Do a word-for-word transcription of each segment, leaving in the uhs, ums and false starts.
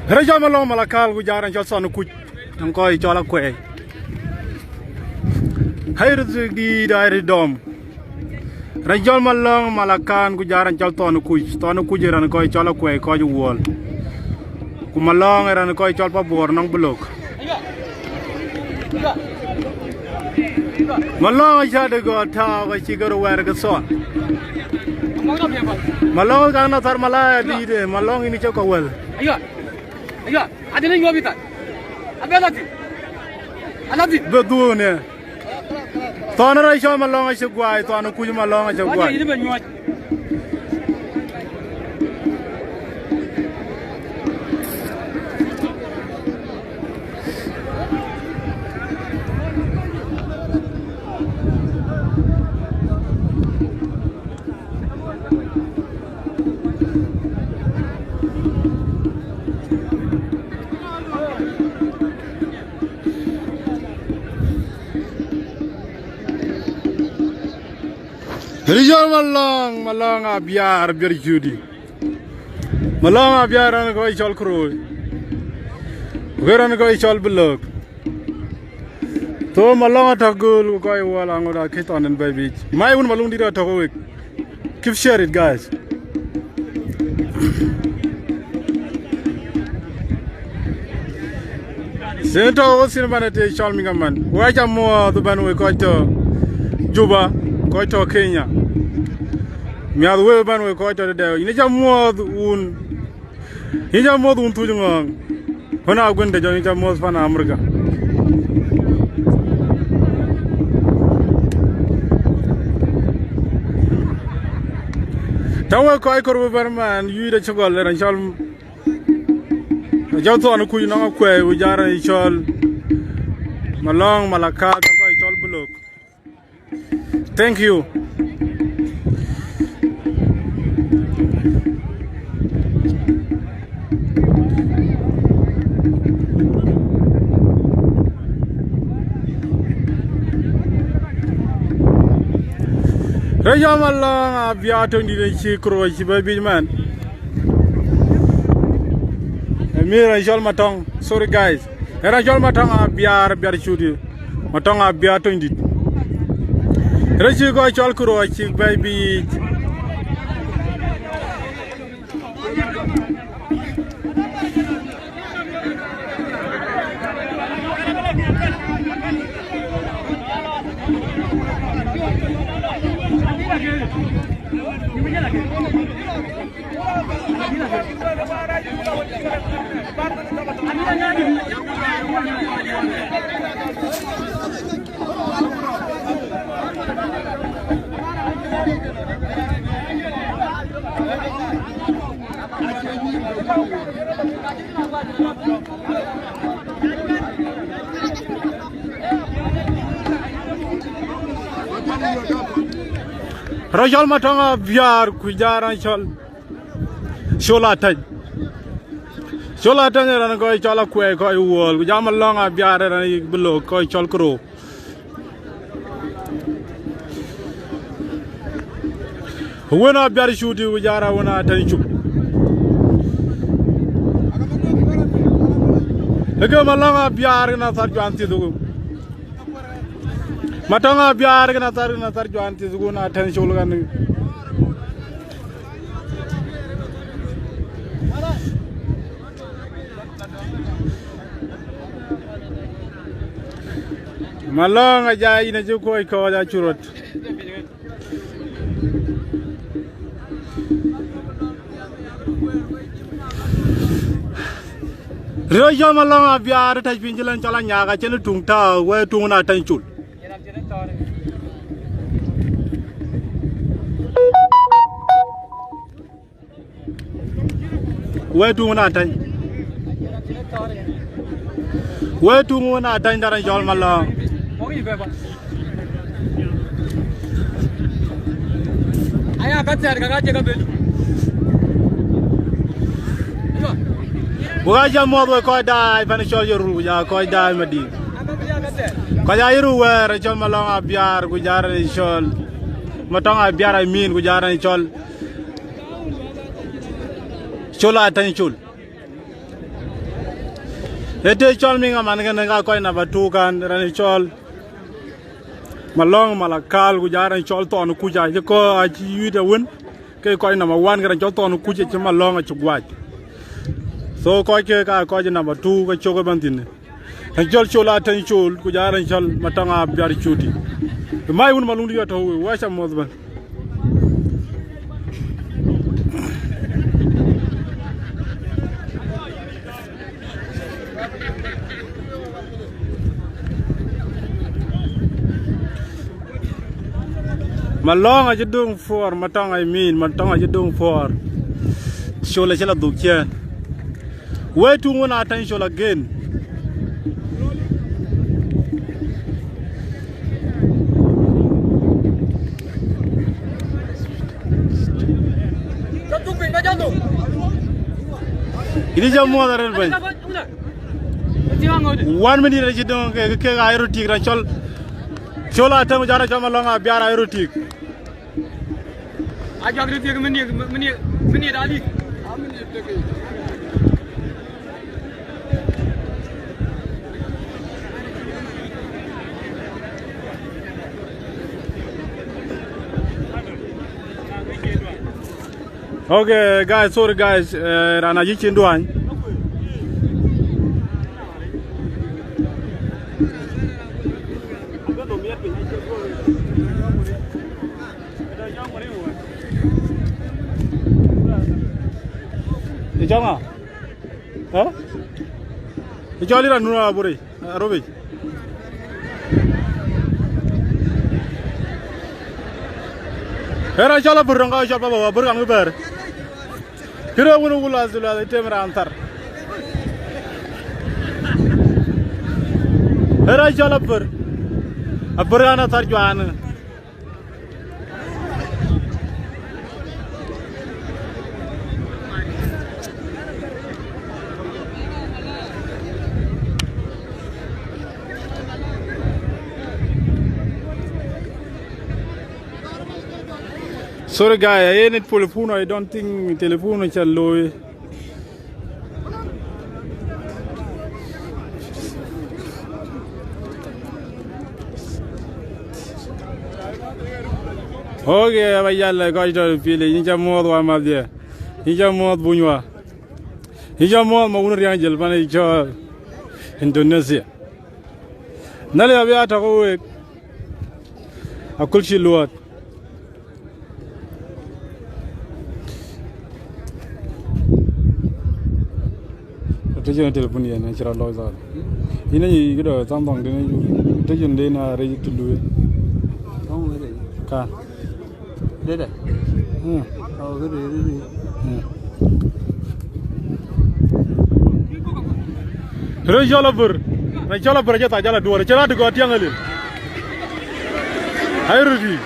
Raan cɔl Malɔŋ Malakal ku jɔl raan cɔl Thɔn Kuc, raan kɔc cɔl Akuɛɛi. Hɛi röt dïït, hɛi röt dɔm. Raan cɔl Malɔŋ Malakal ku jɔl raan cɔl Thɔn Kuc. Thɔn Kuc ë raan kɔc cɔl Akuɛɛi, kɔc Wuɔl. Ku Malɔŋ ë raan kɔc cɔl Pabuɔɔr nɔŋ Bulok. Malɔŋ acä de gɔ̈t tääu, ka cï ke röt wɛɛr ke Thɔn. Malɔŋ ka na thar malaya dïït, Malɔŋ yïn cä kɔ̈k wël. Aywa, adï ni nyuɔɔth bï thar. Abï la thïn. Ala thïn. Bï dhuun ë. Thɔn raan cɔl Malɔŋ acï guai, Thɔn Kuc Malɔŋ acï guai. Raan cɔl Malɔŋ, Malɔŋ Abiaar, Biaar Cudi. Malɔŋ Abiaar raan kɔc cɔl Kuroi. Ku raan kɔc cɔl Bulok. Thon Malɔŋ atɔ̈ gööl ku kɔc Wuɔl aŋot akëc Thɔn en bɛ̈i biic. Mai wun Malɔŋ dït atɔ̈ ke wek. Keep share it, guys. Sin tɔ̈ wo sin bana te cɔl mi kaman. Wa ca muɔɔth bɛ̈n wek kɔc tɔ̈ Juba, kɔc tɔ̈ Kenya. Miath wek bɛ̈n wek kɔc tɔ̈ tëde. Yïn ca muɔɔth wun. Yïn ca muɔ̈th wun thuc ŋɔ̈ɔ̈ŋ. Wën a guën de jɔ yïn ca muɔ̈th pan Amerika. Tɔ̈ wek kɔc kor bï bɛ̈n man, yï de cï gɔl raan cɔl, jɔ Thɔn Kuc nɔŋ Akuɛɛi, ku jɔl raan cɔl Malɔŋ Malakal, kɔc cɔl Bulok. Thank you. Raan cɔl Malɔŋ Abiaar töŋ dït acï Kuroi cï bɛ̈i biic man. Ë mi raan cɔl Matɔŋ. Sorry, guys. Ë raan cɔl Matɔŋ Abiaar, Biaar Cudi. Matɔŋ Abiaar töŋ dït. Raan cï kɔc cɔl Kuroi cï bɛ̈i biic. Raan cɔl Matɔŋ Abiaar ku jɔl raan cɔl Col Atany. Col Atany raan kɔc cɔl Akuɛɛi, kɔc Wuɔl, ku jɔl Malɔŋ Abiaar raan Bulok, kɔc cɔl Kurou. Wën Abiaar Cudi ku jɔl raan wën Atany Cuk. Ë ke Malɔŋ Abiaar kën athar juan thiëth ku. Matɔŋ Abiaar kën athar, kën athar juan thiëth ku na Atany Col kan. Malɔŋ ajai yïn acï kuɔc kɔc acurot. Raan cɔl Malɔŋ Abiaar tɛ̈c piny cï lɛn cɔl Anyaak acïn tuŋ tääu, wek tuŋ na Atany Col. Wek tuŋ wën Atany. Wek tuŋ wën Atany, dharën cɔl Malɔŋ. Aya ka thɛɛr ka ka cï ka bɛ̈n. Wek aca muɔ̈th wek kɔc daai pan cɔl Yorul, ku ja kɔc daai Mading. Kɔc aa Yorul wɛɛr cɔl Malɔŋ Abiaar, ku ja raan cɔl Matɔŋ Abiaar Amin, ku ja raan cɔl Col Atany Col. Ë të cɔl miŋ aman kënë ka kɔc namba two kan, raan cɔl Malɔŋ Malakal, ku jɔ raan cɔl Thɔn Kuc, acï kɔ̈ɔ̈c, acï yuit awën, ke kɔc namba one, ke raan cɔl Thɔn Kuc acï Malɔŋ acï guac. So kɔc ke ka kɔc namba two ke cök ëbɛ̈n thïn. Raan cɔl Col Ateny Col, ku jɔ raan cɔl Matɔŋ Abiar Cuti. Mai wun maluŋ diɔ tɔ̈u, wek aca muɔ̈th ëbɛ̈n. Malɔŋ acï döŋ puɔ̈r, Matɔŋ, I mean, Matɔŋ acï döŋ puɔ̈r. Col acï la dhuk ciëën. Wek tuŋ wën Ateny Col again. Yïn cä muɔ̈th arëët bɛ̈ny. One minute acï döŋ ke, ke, ke aa röt tik raan cɔl, Col Ateny, jɔ raan cɔl Malɔŋ Abiar aa röt tik. Ajɔk röt tik, minute, minute, minute alik. Okay, guys, sorry, guys. Eh, raan acï cin duany. Ë cɔŋ a? Ë? Ë cɔl ë raan nu abur yic, arobic. Ë raan cɔl abur, raan ka cɔl baba, abur kan kë bɛ̈ɛ̈r. Kërë wun wul athil athil tem raan thar. Ë raan cɔl abur. Abur kan athar juan. Sorry, guy, I ain't it telephone. I don't think telephone shall low. Okay, aba yal kɔc tɔ̈ pil, yïn cä muɔ̈th wa madhiɛ. Yïn cä muɔ̈th buny wa. Yïn cä muɔ̈th ma wun riaŋ jël pan cɔl Indonesia. Nali abï a tɔ̈ ke week. Akul cï luɔt. Atɔ̈ cïn telephone yen, acï rɔt lɔc dhal. Yïn aye këdë Samsung dïn, atɔ̈ cïn den a rec të lueel. Samsung wël. Ka. Dede. Hmm. Oh, këdë, këdë. Hmm. Rec cɔl abur. Rec cɔl abur acï thac jal aduɔ̈ɔ̈r. Cï rɔt gɔ̈t tiɛŋ alil. Ai röt yiic.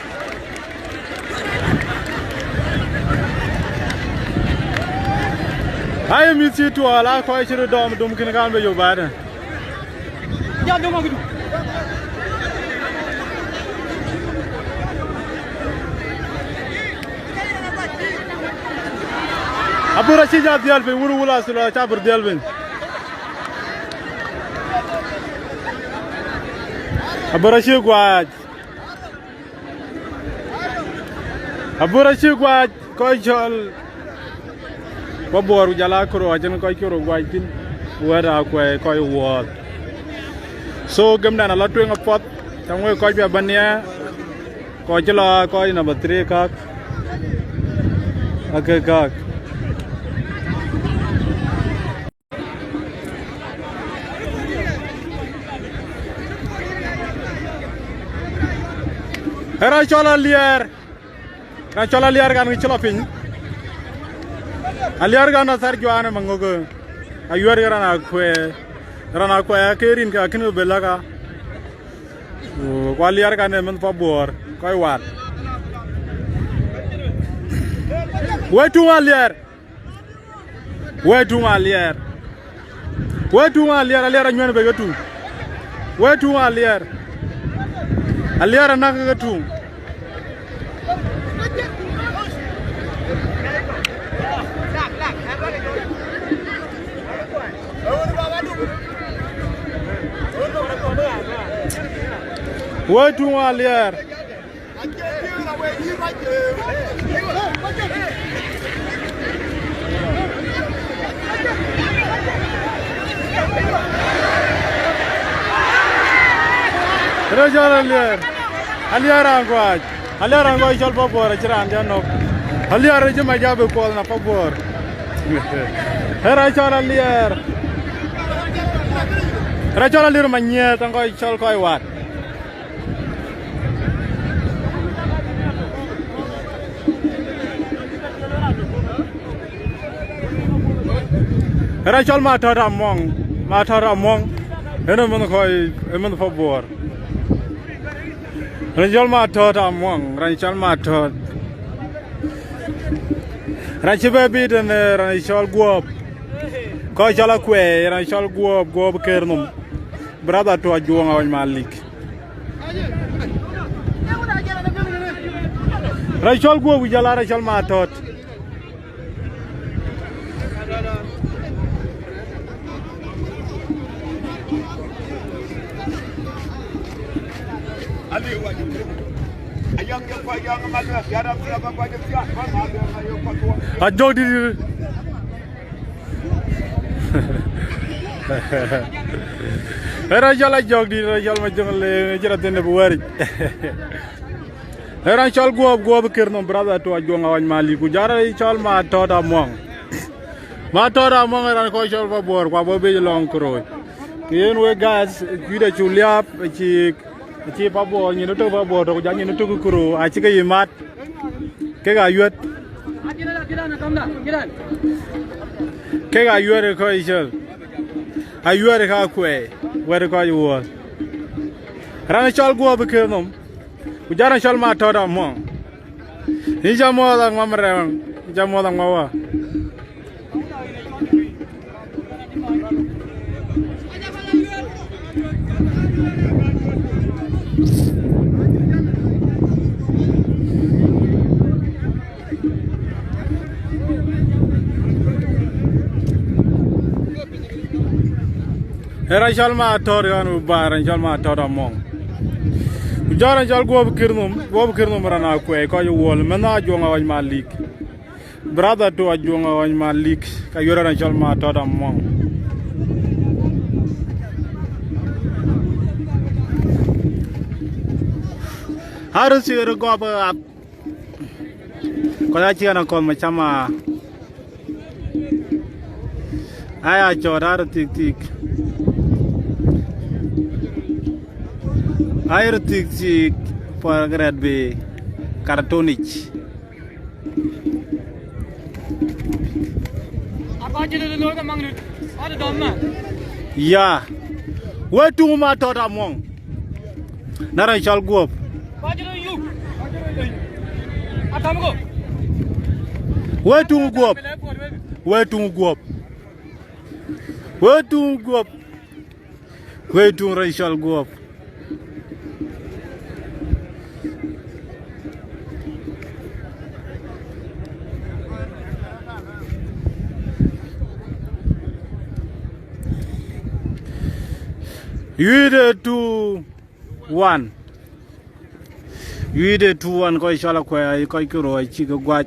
Ai mïth cï tuɔɔl, a kɔc cï röt dɔm dom kën kan bï yök baadë. Abur acï jɔ dhiɛl piny, wun wul athil acï abur dhiɛl piny. Abur acï guac. Abur acï guac, kɔc cɔl Pabuɔɔr ku jɔl a Koro, acïn kɔc Koro guac thïn, wɛ̈t akuɛɛi kɔc wuɔɔth. So, gemdan alɔ tueŋ apuɔth, cam wek kɔc bï abä nhiaar, kɔc cï lɔ kɔc number three kak, ake kak. Ë raan cɔl Aliɛɛr, raan cɔl Aliɛɛr kan cï lɔ piny. Aliɛɛr kan athär juaan ë maŋök, ayuɛ̈r ke raan akuɛɛi, raan akuɛɛi ke rin ke akïn ke bï lëk a. Ku Aliɛɛr kan ë mïth Pabuɔɔr, kɔc waat. Wek tuŋ Aliɛɛr. Wek tuŋ Aliɛɛr. Wek tuŋ Aliɛɛr, Aliɛɛr anyuɛ̈n bei ke tuŋ. Wek tuŋ Aliɛɛr. Aliɛɛr anäk ke tuŋ. Wëi tuŋ Aliɛɛr. Raan cɔl Aliɛɛr. Aliɛɛr Aŋuac. Aliɛɛr Aŋuac cɔl Pabuɔɔr acï raan jɔ nɔ̈k. Aliɛɛr acï mac abï kuɔth na Pabuɔɔr. Ee raan cɔl Aliɛɛr. Raan cɔl Aliɛɛr Manyiëth, Aŋuac cɔl kɔc wat. Ee raan cɔl Matɔ̈t Amuɔŋ, Matɔ̈t Amuɔŋ, en ë mïth kɔc, ë mïth Pabuɔɔr. Raan cɔl Matɔ̈t Amuɔŋ, raan cɔl Matɔ̈t. Raan cï bɛ bï tën, ee raan cɔl Guɔ̈p. Kɔc cɔl Akuɛɛi, raan cɔl Guɔ̈p, Guɔ̈p Kërnhom. Brother to Ajuɔŋ Aɣɔc Malik. Raan cɔl Guɔ̈p ku jɔl a raan cɔl Matɔ̈t. Ajɔk dït. Ee raan cɔl Ajɔk dït, raan cɔl Majöŋ Leek, cï raan thiin ë bï wɛ̈ɛ̈ric. Ee raan cɔl Guɔ̈p, Guɔ̈p Kërnhom, brother to Ajuɔŋ Aɣɔc Malik, ku jɔl raan cɔl Matɔ̈t Amuɔŋ. Matɔ̈t Amuɔŋ ee raan kɔc cɔl Pabuɔɔr, ku abɔ̈ biic lɔŋ Këroi. Ke yen wek guys, kuït acuk liääp, acï, acï Pabuɔɔr, nyin ëtök Pabuɔɔr tök, ku jɔl nyin ëtök Këroi, acï ke yï mat. Kek ayuɛt. Kek ayuɛt ë kɔc cɔl. Ayuɛt ë ka Akuɛɛi, wɛ̈t ë kɔc wuɔl. Raan cɔl Guɔ̈p Kërnhom. Ku jɔl raan cɔl Matɔ̈t Amuɔŋ. Yïn ca muɔɔth aŋuam rɛɛŋ, yïn ca muɔɔth aŋuam wä. Ee raan cɔl Matɔ̈t ɣɔn bï baai, raan cɔl Matɔ̈t Amuɔŋ. Ku jɔl raan cɔl Guɔ̈p Kërnhom, Guɔ̈p Kërnhom raan Akuɛɛi, kɔc wuɔl, mɛnh Ajuɔŋ Aɣɔc Malik. Brother to Ajuɔŋ Aɣɔc Malik, ka yuɛ̈r raan cɔl Matɔ̈t Amuɔŋ. Arëth cï ɣer gɔp ɣap. Kɔc acï ɣɛn akɔ̈l macam aa. Aya cɔɔt arëth thik thik. Arëth thik thik, puɔl kërɛt bï kartonic. Ya. Wëi tuŋ Matɔ̈t Amuɔŋ. Na raan cɔl Guɔ̈p. Wëi tuŋ Guɔ̈p. Wëi tuŋ Guɔ̈p. Wëi tuŋ Guɔ̈p. Wëi tuŋ raan cɔl Guɔ̈p. Yuide two one. Yuide two one, kɔc cɔl Akuɛɛi, kɔc Këroi acï ke guac.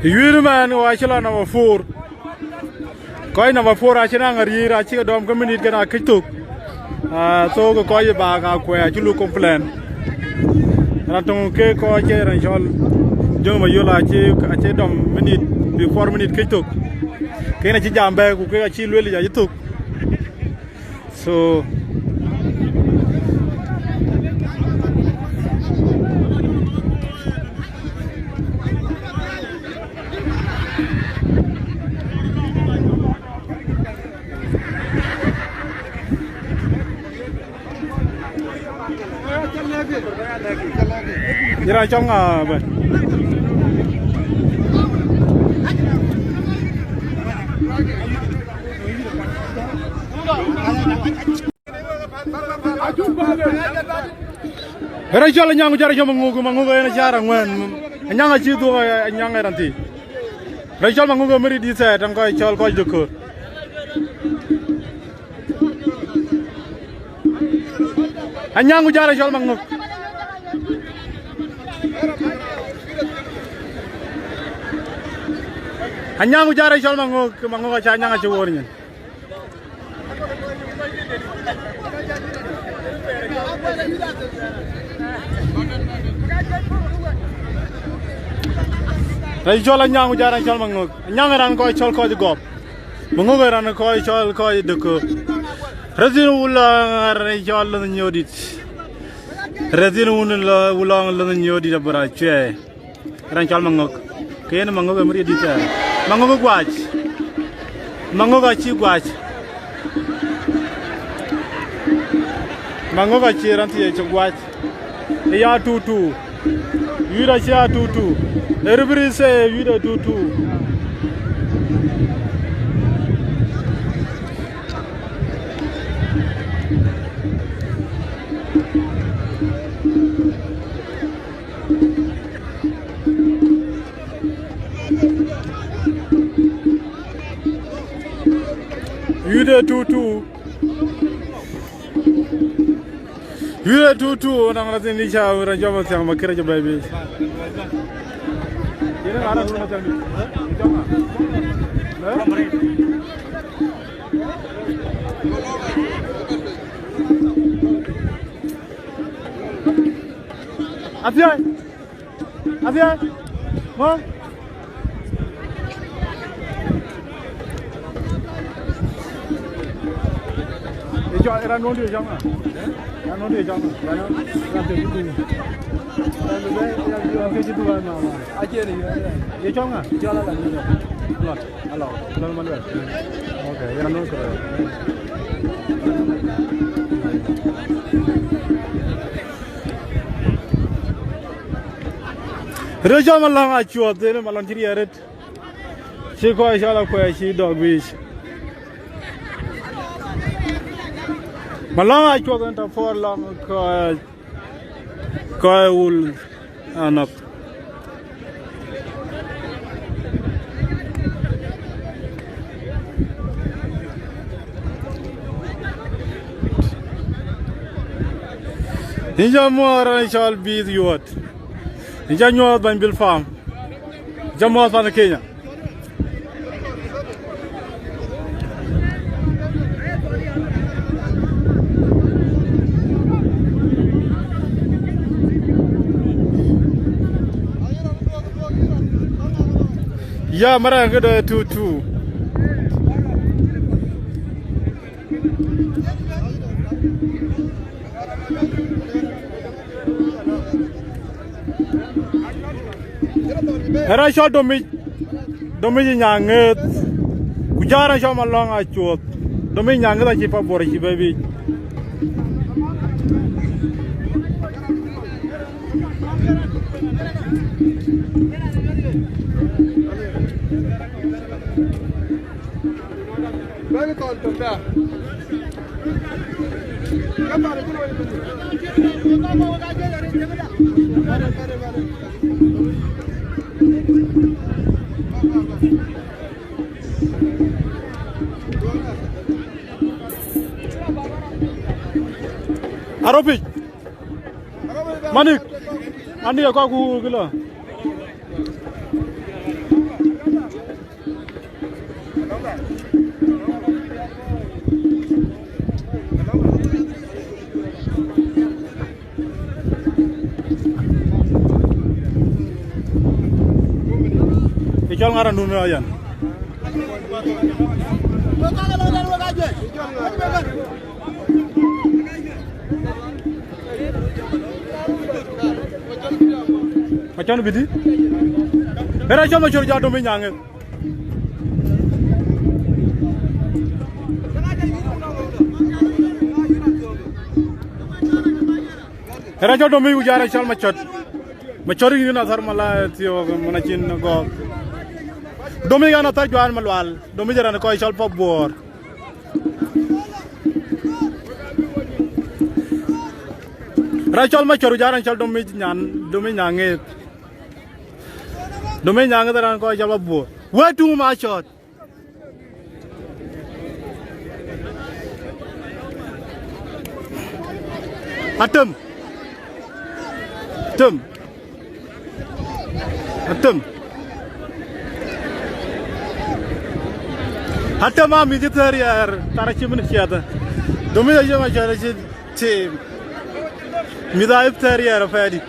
Yuir man wa cï lɔ number four. Kɔc number four acï naŋ ariir, acï ke dɔm ke minit kën akëc thök. Ah, so ke kɔc ë bak Akuɛɛi acï luk complain. Raan töŋ ke kɔc cï raan cɔl Jöŋ Mayol acï, acï dɔm minit, before minit këc thök. Ke yen acï jam bɛ̈ɛ̈i, ku kek acï lueel yic acï thök. So, Yïn raan cɔl ŋa bɛ̈n? Raan cɔl Anyaŋ ku jɔt raan cɔl Maŋök, Maŋök yen acar aŋuɛ̈ɛ̈n. Anyaŋ acï dhuɔ̈k, Anyaŋ ë raan thii. Raan cɔl Maŋök ë mïri dït thɛɛr, tɛ̈n kɔc cɔl kɔc dököör. Anyaŋ ku jɔt raan cɔl Maŋök. Anyaŋ ku jɔt raan cɔl Maŋök, Maŋök acä Anyaŋ acï woor nyin. Raan cɔl Anyaŋ ku jɔt raan cɔl Maŋök. Anyaŋ ë raan kɔc cɔl kɔc gɔp. Maŋök ë raan kɔc cɔl kɔc dököör. Rɛ̈ɛ̈r thïn wun lɔŋ raan cɔl Lɔnh Nyöördït. Rɛ̈ɛ̈r thïn wun lɔ-, wun lɔŋ Lɔnh Nyöördït abï raan cuɛɛi. Raan cɔl Maŋök. Ke yen Maŋök ë mïri dït ë. Maŋök ë guac. Maŋök acï guac. Maŋök acï raan thii cï guac. Ë ya two two. Yuit acï ya two two. Everybody say yuit ë two two. Yuit ë two two. Yuit ë two two, nɔŋ raan thïn ë cä raan cɔl Mathiaŋ Makir cï bɛ̈ɛ̈i biic. Yïn ë ŋa raan thïn Mathiaŋ dï? Ë cɔl ŋa? Ë? Athiɛɛi. Athiɛɛi. Ŋö? Ë cɔl, ë raan nuɔ̈ɔ̈ŋ dï ë cɔl ŋa? Raan nuɔ̈ɔ̈ŋ dï ë cɔl ŋa? Raan nuɔ̈ɔ̈ŋ, raan thiëc cï dhuk. Raan thiëc cï dhuk, raan nuɔ̈ɔ̈ŋ. Acïn ë yɔ̈ɔ̈k. Ye cɔl ŋa? Cɔl Alɔt. Alɔt. Alɔt. Alɔt Manuel. Okay, yɛn anɔŋ kërë. Raan cɔl Malɔŋ Acuɔth, yen Malɔŋ cï riɛɛr arët. Cï kɔc cɔl Akuɛɛi cï dɔ̈k biic. Malɔŋ Acuɔth yen tɔ̈ puɔ̈r lɔŋ kɔc, kɔc wul anɔp. Yïn cä muɔɔr raan cɔl Biith Yuɔ̈t. Yïn cä nyuɔɔth bɛ̈ny Bil Pam. Yïn cä muɔɔth pan Kenya. Ya, mara këde two two. Ë raan cɔl Domic, Domic Nyaŋeth, ku jɔt raan cɔl Malɔŋ Acuɔth. Domic Nyaŋeth acï pa Bor acï bɛ̈ɛ̈i biic. Aropic. Manik. Manik akɔk ku kilo. Ë cɔl ŋa raan dun ë yan? Macɔn bï dï? Ë raan cɔl Macɔn jɔ Domic Nyaŋeth. Ë raan cɔl Domic ku jɔt raan cɔl Macɔt. Macɔ̈r yïn athär Malaya thiɔ̈k, man acïn gɔ̈k. Domic ɣɛn athär Juan Malual. Domic raan kɔc cɔl Pabuɔɔr. Raan cɔl Macɔ̈r, ku jɔ raan cɔl Domic nyan, Domic Nyaŋeth. Domic Nyaŋeth raan kɔc cɔl Pabuɔɔr. Wëë tuŋ Macɔ̈r. Atem. Tem. Atem. Atem a mïth cï thɛɛr yɛɛr, thar acï min ciɛth. Domic aye Macɔ̈r acï tim. Mïth a ip thɛɛr yɛɛr apɛɛdït.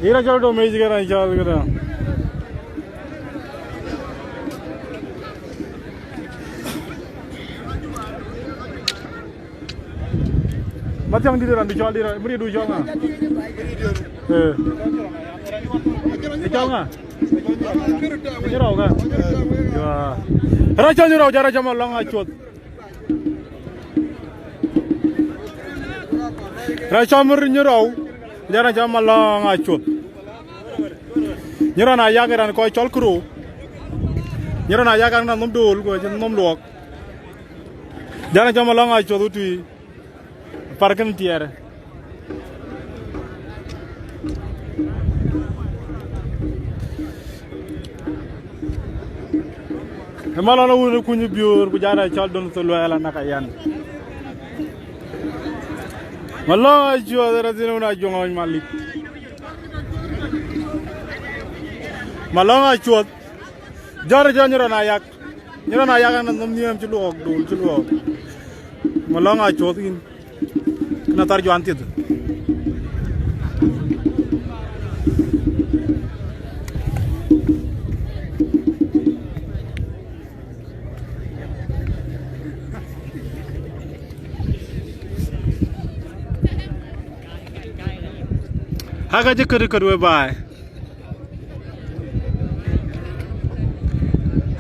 Ira cɔl Domic ke raan cɔl këdë. Mathiang dït raan du cɔl dït, mari du cɔl ŋa? Eh. Cɔl ŋa? Nyirɔu ŋa? Ya. Raan cɔl Nyirɔu, jɔ raan cɔl Malɔŋ Acuɔth. Raan cɔl Mir Nyirɔu, jɔ raan cɔl Malɔŋ Acuɔth. Nyirɔn Ayak raan kɔc cɔl Kuro. Nyirɔn Ayak an na nhom dool, ku acï nhom luɔk. Jɔ raan cɔl Malɔŋ Acuɔth utui. Par kën tiɛɛr. Ë Malɔŋ wun ë kuny biöör, ku jɔ raan cɔl Don Thuluɛɛl anak ayan. Malɔŋ Acuɔth ë raan thïn wun Ajuɔŋ Malik. Malɔŋ Acuɔth. Jɔ raan cɔl Nyirɔn Ayak. Nyirɔn Ayak an na nhom nhiëm cï luɔk, dool cï luɔk. Malɔŋ Acuɔth yïn. Kënë athär Juan thieth. Aka cï kët kët we baai.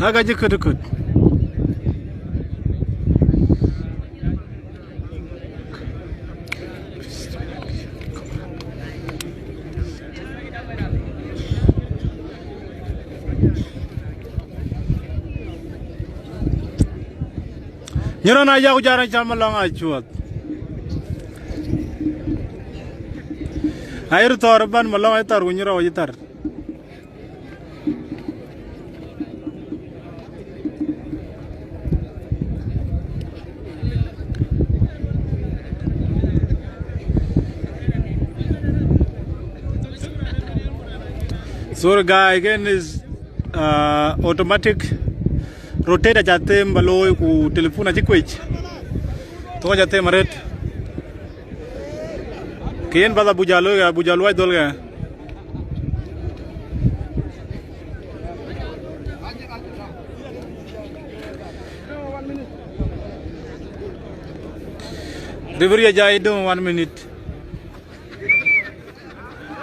Aka cï kët kët. Nyirɔn Ayak ku jɔ raan cɔl Malɔŋ Acuɔth. Ayï thɔɔr ëbɛ̈n, Malɔŋ ayï thar ku Nyirɔu ayï thar. Sorry guy, again is, uh, automatic rotate aca them ba looi ku telephone acï kuec. Thok aca them arët. Ke yen bath abuc a looi, abuc a luɔc dhöl ke. Referee aja idum one minute.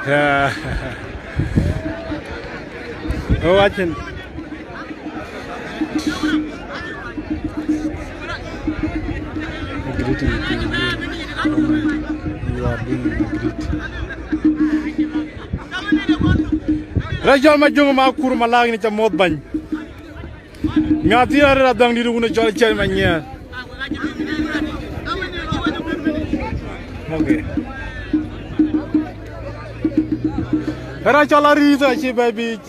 Yeah. Oh, watching. Greeting to you. You are being greeted. Raan cɔl Majöŋ Makur Malak ni ca muɔ̈th bäny. Ŋa thiëër arëët adhaŋ dït wun ë cɔl Ciɛɛr Manyiɛɛr. Okay. Ë raan cɔl Arïth acï bɛ̈i biic.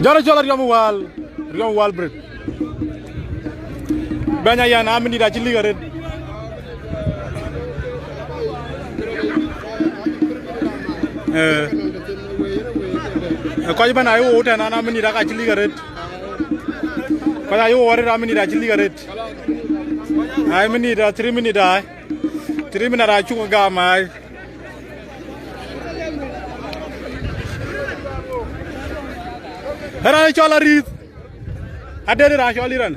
Jɔt ë cɔl Ariɔm Wäl, Ariɔm Wäl Brit. Bɛ̈ny Ayan, a minit acï lik arët. Eh, eh, kɔc bɛ̈n ayï wou tɛ̈n an, a minit aka cï lik arët. Kɔc ayï wou arët, a minit acï lik arët. Ai minit, a three minute ai. Three minute acuk gam ai. Ë raan cɔl Arïth. Adet ë raan cɔl Iran.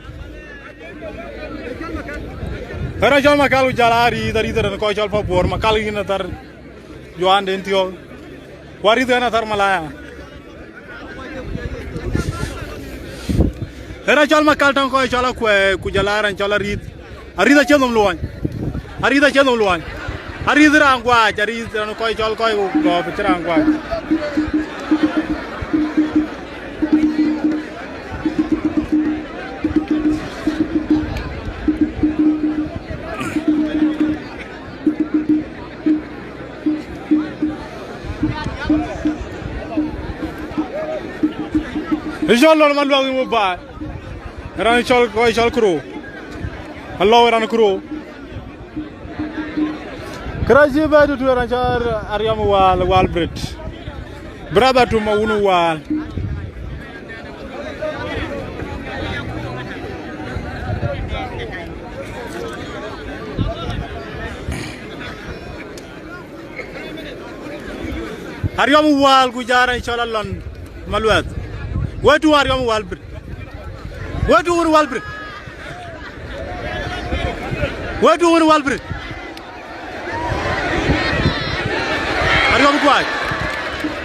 Ë raan cɔl Makal ku jal Arïth, Arïth ë raan kɔc cɔl Pabuɔɔr, Makal yïn athär Juan den thiɔ̈k. Ku Arïth ɣɛn athär Malaya. Ë raan cɔl Makal tɔŋ kɔc cɔl Akuɛɛi, ku jɔl a raan cɔl Arïth. Arïth acï nhom luɔny. Arïth acï nhom luɔny. Arïth raan guaac, Arïth raan kɔc cɔl kɔc ku gɔ̈ɔ̈p acï raan guaac. Ë cɔl lɔn Maluak yïn wek baai. Raan cɔl, kɔc cɔl Kuro. Alɔu raan Kuro. Kërɛɛc cï bɛ̈ɛ̈i tutu raan cɔl Ariɔm Wäl, Wäl Brit. Brother to Mawun Wäl. Ariɔm Wäl ku jɔl raan cɔl Alɔn Maluɛth. Wek tuŋ Ariɔm Wäl Brit. Wek tuŋ wën Wäl Brit. Wek tuŋ wën Wäl Brit. Ariɔm guaac.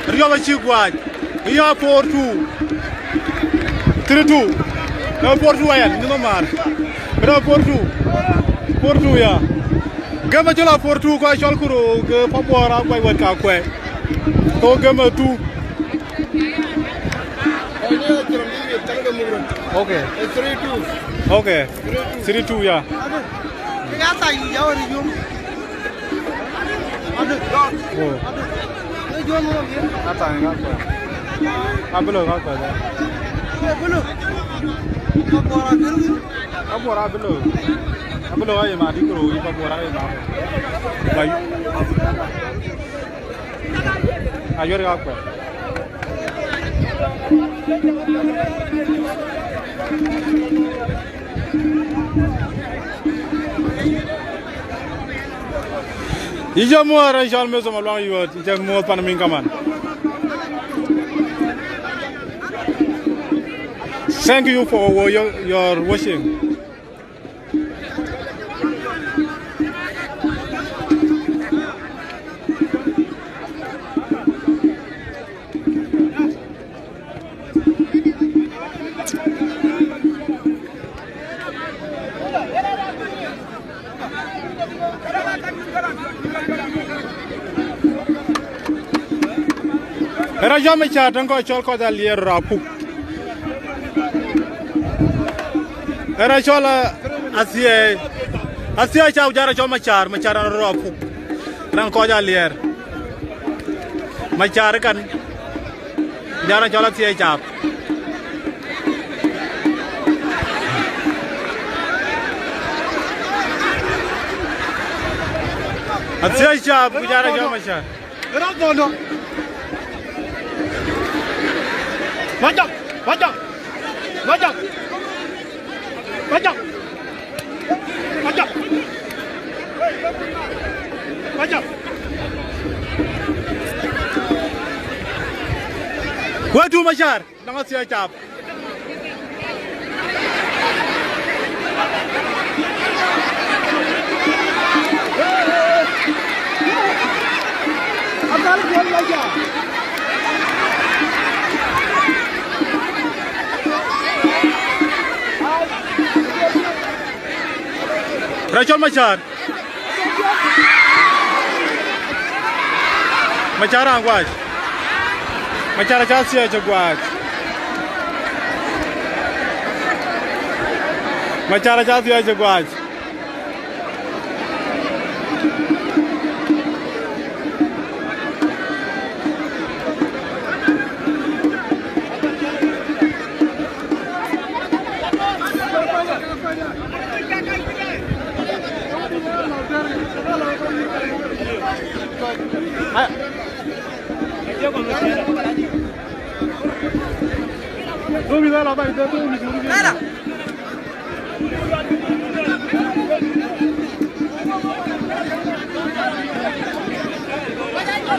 Ariɔm acï guaac. Ë ya four two. Three two. Ë four two ayan, nïn nɔm maar. Ë four two. Four two ya. Gem acï la four two, kɔc cɔl Kuro ke Pabuɔɔr a guac wɛ̈t ka kuɛɛi. Thok gem ë two. Okay. Three two. Okay. Three two ya. Wow. Ata ni ka kwa. Abilo ka kwa. Abilo. Abilo abilo. Abilo aye ma di Kuro, ipa bora aye ma. Ayo ka kwa. Yï jɔ muɔɔr raan cɔl Methom Aluaŋ Yuɔ̈t, yï jɔ muɔɔr pan miŋ kaman. Thank you for your, your watching. Era jɔ Macar tëŋ kɔc cɔl kɔc Aliɛɛr rɔt apuk. Era cɔl, eh, Athiɛɛi. Athiɛɛi Cap jɔ raan cɔl Macar, Macar raan rɔt apuk. Raan kɔc Aliɛɛr. Macar kan. Jɔ raan cɔl Athiɛɛi Cap. Athiɛɛi Cap, ku jɔ raan cɔl Macar. Era dhondo. Wajak, wajak, wajak, wajak, wajak, wajak. Wek tuŋ Macar. Nɔŋ Athiɛɛi Cap. Raan cɔl Macar. Macar raan guac. Macar acä Athiɛɛi cï guac. Macar acä Athiɛɛi cï guac.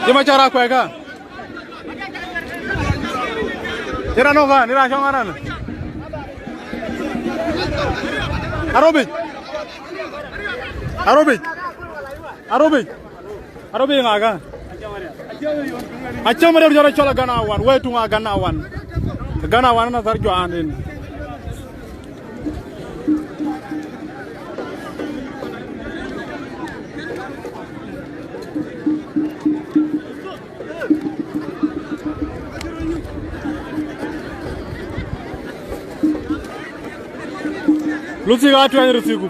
Cï Macar akuɛɛi ka. Ira nɔ̈k ɣän, ira cɔŋ aran. Arobic. Arobic. Arobic. Arobic ŋa ka? Acäm rɛ̈ɛ̈r jɔt acɔl Agana One, wëi tuŋ Agana One. Agana One na thar juaan en. Luthi ka tuɛny ruthiku.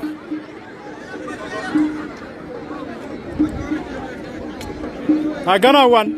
Agana One.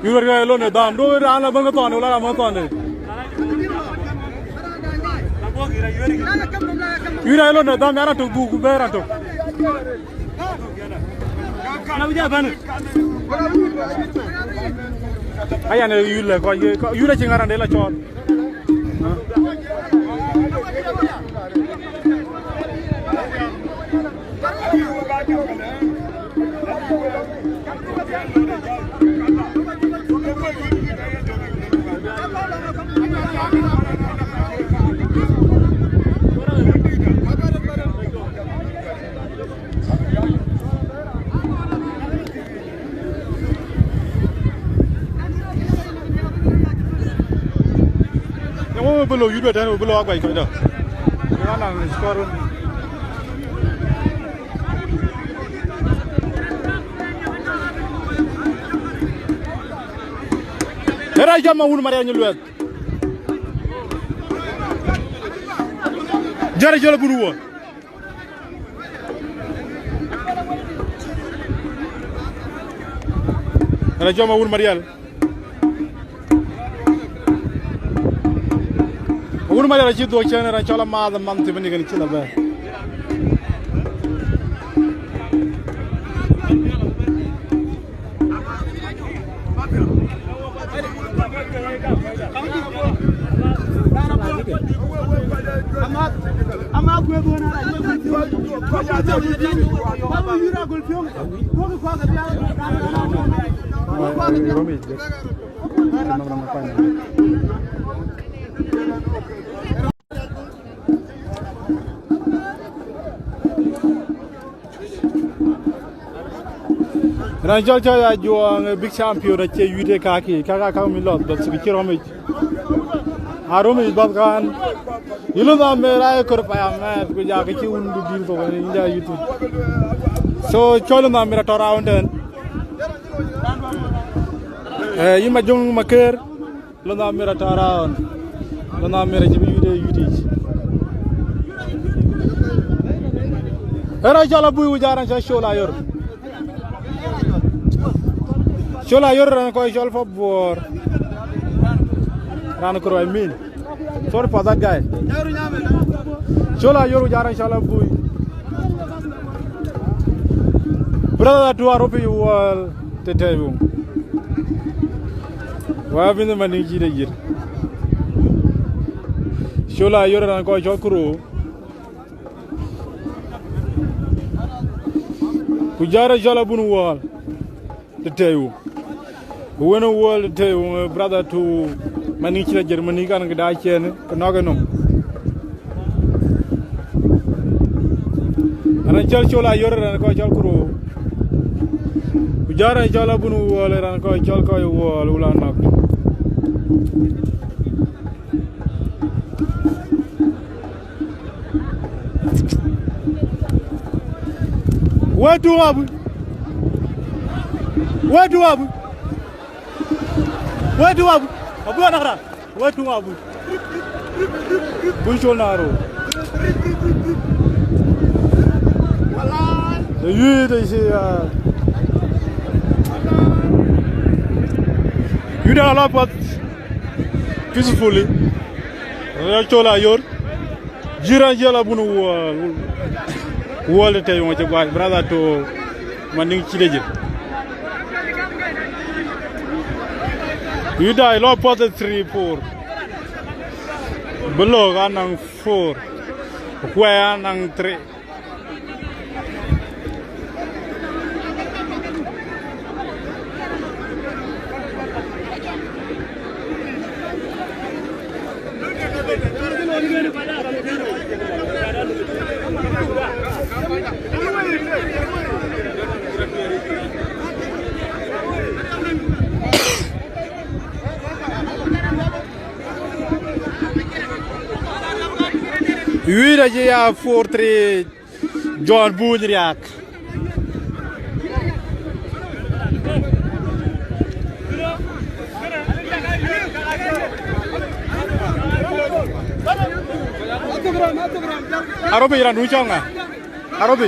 Yï wɛ̈t ke lon ë dham, duökï raan la bɛ̈n ke thɔn, wala la mɔ̈ thɔn de. Yï raan lon ë dham, ya raan tök dhuk, ku bɛ̈ɛ̈r raan tök. Ayan, ë yï lɛ kɔc, yï lɛ cï ŋaran de la cɔɔl. Yɛn wɔ bï lɔ yut bɛ tɛ̈n, wɔ bï lɔ aguac kɔc dɔ. Yɛn wɔ naŋ score wën. Era jam ma wun Maria Nyulueth. Jara jɔl bun wɔ. Raan cɔl Mawun Marial. Mawun Marial acï dhuɔ̈k cɛn raan cɔl Amääth Manthi bï nikën cï la bɛ̈ɛ̈r. Raan cɔl Cɔc Ajuɔŋ, ë big champion, acie yuit ë kaki, kaka ka mi lɔth, but kë cï rɔmic. Aromic bath kan. Yï lɔ dham mera ë kor paya mɛth, ku ja ke cï wun du dil thok, ë ja yuit. So, cɔl lɔ dham mera tɔ round ten. Eh, yï ma jong ma ker. Lɔ na mira tɔ round. Lɔ na mira cï bï yuit ë yutic. Era cɔl Abui, ku ja raan cɔl Col Ayor. Col Ayor raan kɔc cɔl Pabuɔɔr. Raan kor I mean. Sorry for that guy. Col Ayor, ku ja raan cɔl Abui. Brother, that do a rupee world. Tëtëëu. Wa bï nhom anïŋ cït ayïr. Col Ayor raan kɔc cɔl Kuro. Ku ja raan cɔl Abun Wuɔl. Tëtëëu. Wën Wuɔl tëtëëu, brother to Mani cï la Germany kan kë dac ciɛɛnë, kë nɔ̈k ë nɔm. Raan cɔl Col Ayör, raan kɔc cɔl Kuro. Ku jɔ raan cɔl Abun Wuɔl, raan kɔc cɔl kɔc Wuɔl, wula nɔ̈k. Wëëtu abï. Wëëtu abï. Wëëtu abï. Abï anakra. Wëëtu abï. Bï col na rou. Yï de cï, ah. Yï de la path. Peacefully. Raan cɔl Ayör. Jiran jela Abun Wuɔl. Wuɔl de tɛ̈ yɔŋ cï guac, brother to Mani cï de jël. Yï dai lɔ path three, four. Bï lɔ̈k anɔŋ four. Kuɛɛi anɔŋ three. Wiir acï ya four three. John Buny Riak. Arobi ran nu cɔŋ ŋa? Arobi.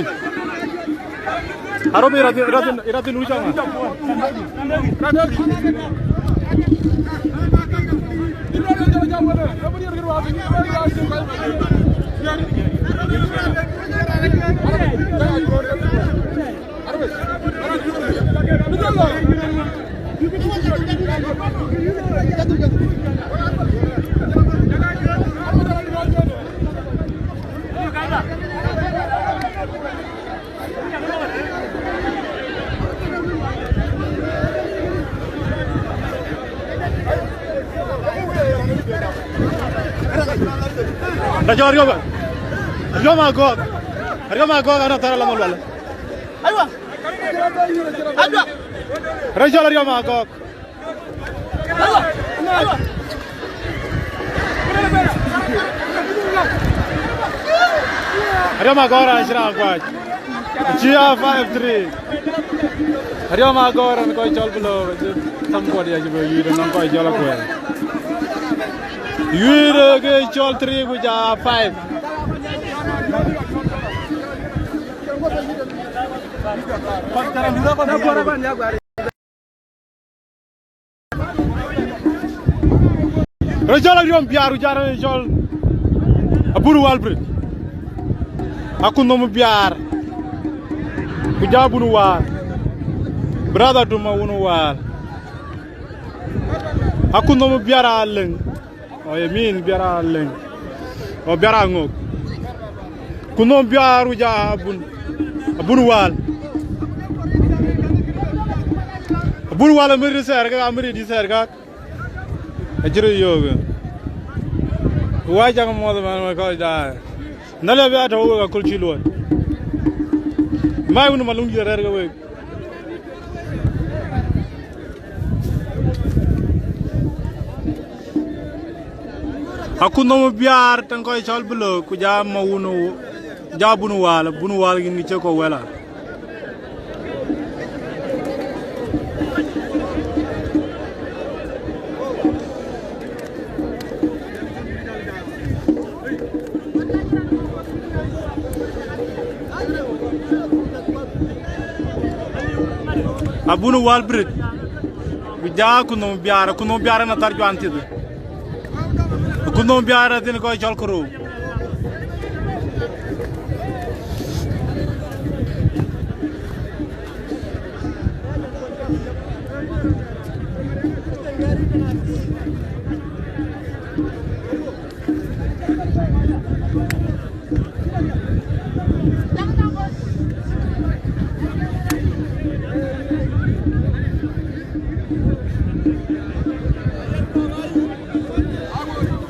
Arobi ran, ran, ran nu cɔŋ ŋa? Raan cɔl Ariɔp, Ariɔp Agɔk. Ariɔp Agɔk ana thar alam alwal. Aywa. Aywa. Raan cɔl Ariɔp Agɔk. Ariɔp Agɔk raan cï raan kuac. Cï ya five three. Ariɔp Agɔk raan kɔc cɔl bï lɔ, tham kuɔt ya cï bï yït nɔn kɔc cɔl akuɛɛr. Yït ke cɔl three ku ja five. Raan cɔl Ariɔp Biaar, ku ja raan cɔl Abun Wal Brit. Akutnhom Biaar, ku ja Abun Wal. Brother to Mawun Wal. Akutnhom Biaar Alëŋ. O ye min Biaar Alëŋ. O Biaar Aŋök. Akutnhom Biaar, ku ja Abun. Abun Wal. Abun Wal amir di thɛɛr kak, amir di thɛɛr kak. Acï röt yöök. Wa cak muɔth man, man kɔc daai. Nhal ya bï a tɔ̈u wek aköl cï luɔi. Mai wun Maluŋ dït arɛɛr ke wek. Akutnhom Biaar tɛ̈n kɔc cɔl bï lɔ, ku ja Mawun, ja Abun Wal, Abun Wal yïn kë cï kɔ̈u wɛl a. Abun Wal Brit. Ku ja Akutnhom Biaar, Akutnhom Biaar ëna thar juan thiëth. Akutnhom Biaar athin kɔc cɔl Kuro.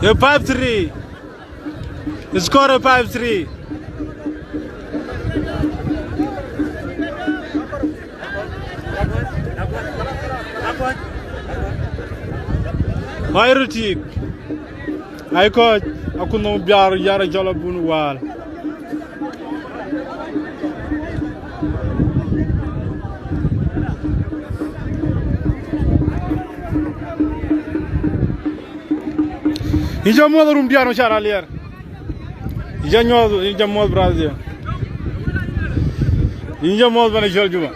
A five three. Score a five three. Ai röt tik. Ai kɔc, akutnhom biaar, yar acɔl Abun Wäl. Yïn cä muɔ̈th rum diäär, Macar Aliɛr. Yïn cä nyuɔ̈th, yïn cä muɔ̈th, brother. Yïn cä muɔ̈th bɛ̈n ë cɔl Juba.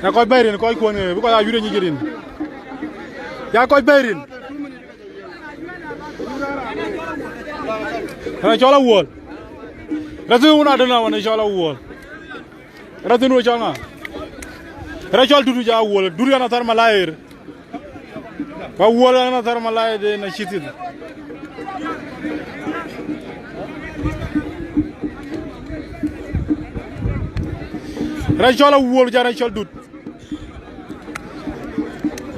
Ya kɔc bɛ̈ɛ̈r rin, kɔc kuɔn, bï kɔc aa yurë nyic rin. Ya kɔc bɛ̈ɛ̈r rin. Raan cɔl Awuɔl. Raan thïn wun adöna wën ë cɔl Awuɔl. Raan thïn wun cɔl ŋa? Raan cɔl Dut, ja Awuɔl. Dut ɣɛn athär Malaya. Ku Awuɔl ɣɛn athär Malaya de na cï thïn. Raan cɔl Awuɔl, ja raan cɔl Dut.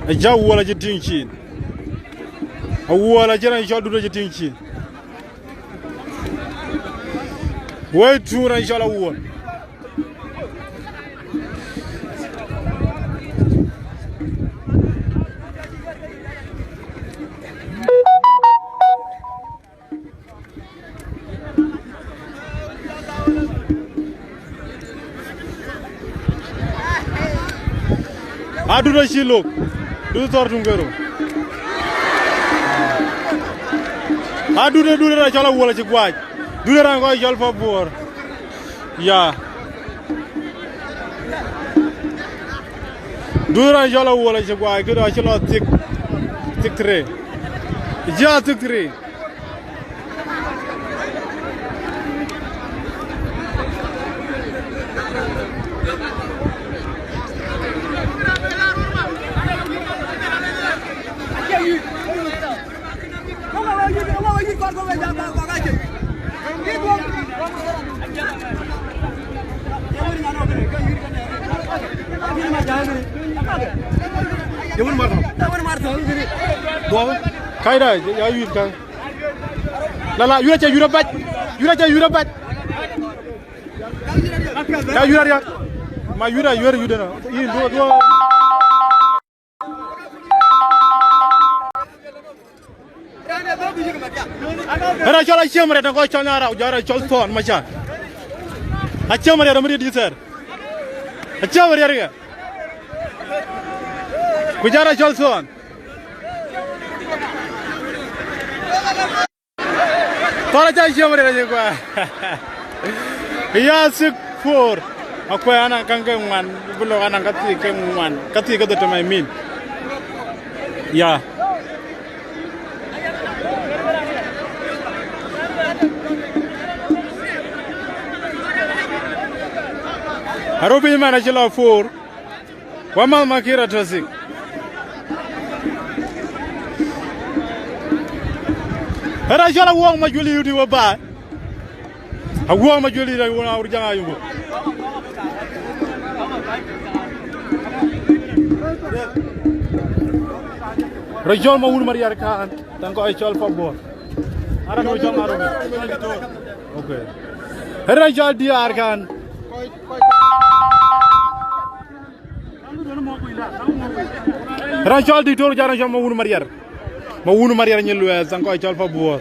Acä Awuɔl acï tïŋ cin. Awuɔl acï raan cɔl Dut acï tïŋ cin. Wëi tuŋ raan cɔl Awuɔl. Adut acï lok. Dut thɔ̈r tuŋ kerou. Adut, Dut raan cɔl Awuɔl acï guac. Dut raan kɔc cɔl Pabuɔɔr. Ya. Dut raan cɔl Awuɔl acï guac, këdë acï lɔ thiëk, thiëk three. Jia thiëk three. Kaida, ya yït ka. La, la, yura ca yura bac. Yura ca yura bac. Ya yura ya. Ma yura, yura, yura na. Yïn, duɔ, duɔ. Era cɔl Aciëm Riɛt, na kɔc cɔl Nyarau, jara cɔl Thɔn Macar. Aciëm Riɛt, amri di thɛɛr. Aciëm Riɛt ya. Ku jara cɔl Thɔn. Thɔn acä Aciëm Riɛt acï guac. Ya six four. Akuɛ̈ɛ̈ anaŋ käŋ ke ŋuan, bï lok anaŋ ka thii ke ŋuan, ka thii ke dhetem, I mean. Ya. Aröpiny man acï lɔ four. Ku Amäth Makir atɔ̈ six. Era cɔl Awuɔɔk Majuël yï wëë baai. Awuɔɔk Majuël yï wëë awur jaŋ ayubu. Rɔt cɔl ma wun Mariar Kään, tɛ̈n kɔc cɔl Pabuɔɔr. Ara rɔt cɔl ma rɔt. Okay. Era cɔl Diaar Kään. Raan cɔl Diktor, jana cɔl ma wun Mariar. Ma wun Mariar nyin luɛɛl, thaŋ kɔc cɔl Pabuɔɔr.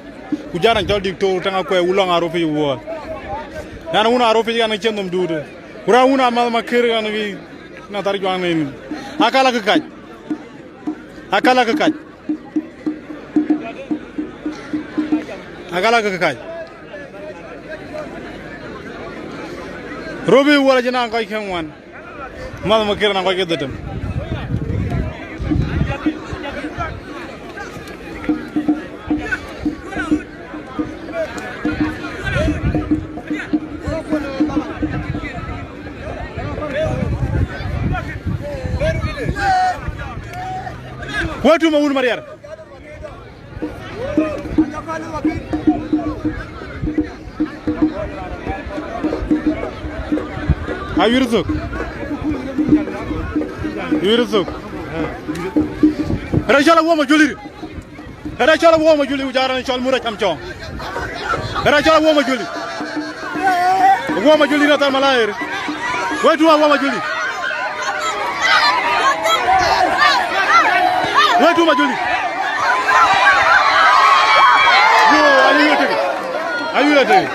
Ku jana cɔl Diktor, tɛŋ akuɛ̈ɛ̈ wulɔŋ aropic wuɔɔr. Raan wun aropic ɣɛn cïn nhom duut. Ku raan wun Amäth Makir ɣɛn ɣi na thar juaŋ nin. Akala kë kac. Akala kë kac. Akala kë kac. Robi wuɔl acï naŋ kɔc ke ŋuan. Mäth Makir naŋ kɔc ke dhetem. Wëtu ma wun Mariar. Ayuir thök. Ayuir thök. Raan cɔl Awuɔ̈m Ajuli. Raan cɔl Awuɔ̈m Ajuli, ku jɔl raan cɔl Mur Acam Cɔŋ. Raan cɔl Awuɔ̈m Ajuli. Awuɔ̈m Ajuli na thar Malayir. Wek tuum Awuɔ̈m Ajuli. Wek tuum Ajuli. Yo, ayuir tëk. Ayuir tëk.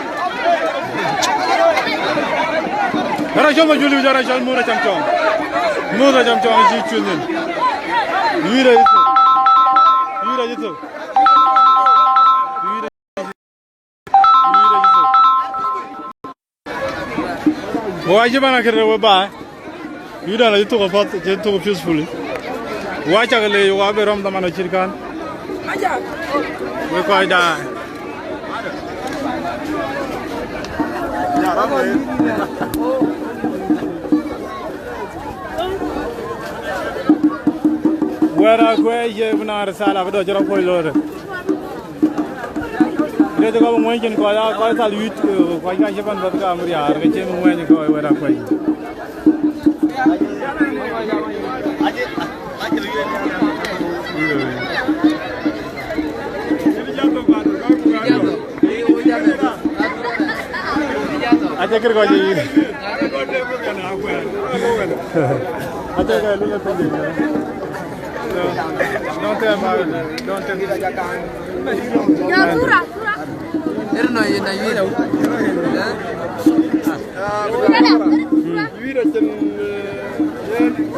Raan cɔl Ajuli, jɔl raan cɔl Mur Acam Cɔŋ. Mur Acam Cɔŋ cï cuëny nyin. Ayuir ayuir thök. Ayuir ayuir thök. Ayuir ayuir thök. Wek acï bɛ̈n akër we baai. Ayuir dan acï thök apath, acï thök peacefully. Wek aca ke leec, wek abï rɔm dhaman acït kan. Wek kɔc daai. Wɛ̈t Akuɛi cie bï naŋ risala, bï dɔc rɔt kuɔc looi röt. Rëëc kɔc bï ŋuɛ̈ny cïn kɔc, aa kɔc thal yuc, eh, kɔc ka cï bɛ̈n bäth kam riaar, ke cïn ŋuɛ̈ny kɔc Wɛ̈t Akuɛi. Aca kër kɔc yic. Aca kë lule piny. Don't tell me. Don't tell me.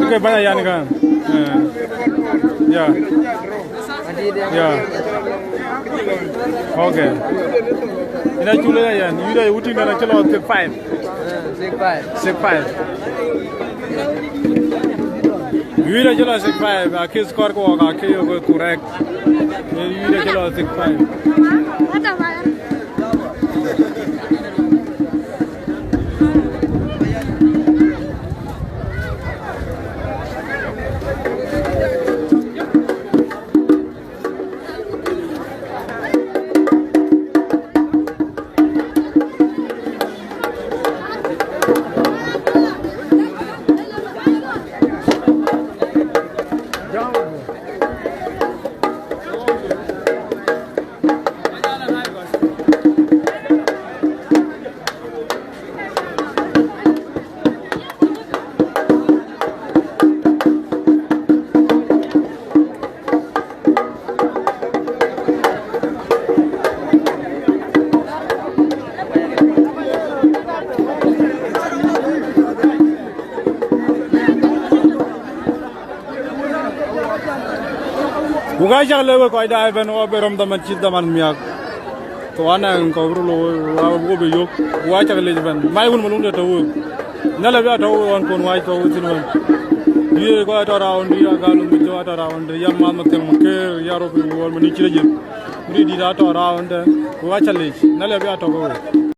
Okay, bana yan kan. Eh. Yeah. Yeah. Okay. Ina chule ya yan. Ayuir wutic dan acï lɔ six five. Six five. Ayuir acï lɔ six five. Akëc kɔɔr ke wok akëc yok correct. Ayuir acï lɔ six five. Ku ka cak lëu wek kɔc daai ëbɛ̈n, wɔ bï rɔm dhaman cït dhaman miäk. Ku anɛŋ kɔ̈k röl, wɔ bï yök, wɔ cak lec ëbɛ̈n. Mai wun Malung de tɔ̈ wek. Nhialic abï a tɔ̈ wek ɣɔn kon wac tɔ̈ wek thïn wën. Ye kɔc atɔ̈ raun dï, ya Galuk Mujok atɔ̈ raun dï, ya Math Mathiäŋ Makër, ya Rop Wuɔl Mani cït ajël. Bï dït atɔ̈ raun de, ku wɔ cak lec. Nhialic abï a tɔ̈ wek.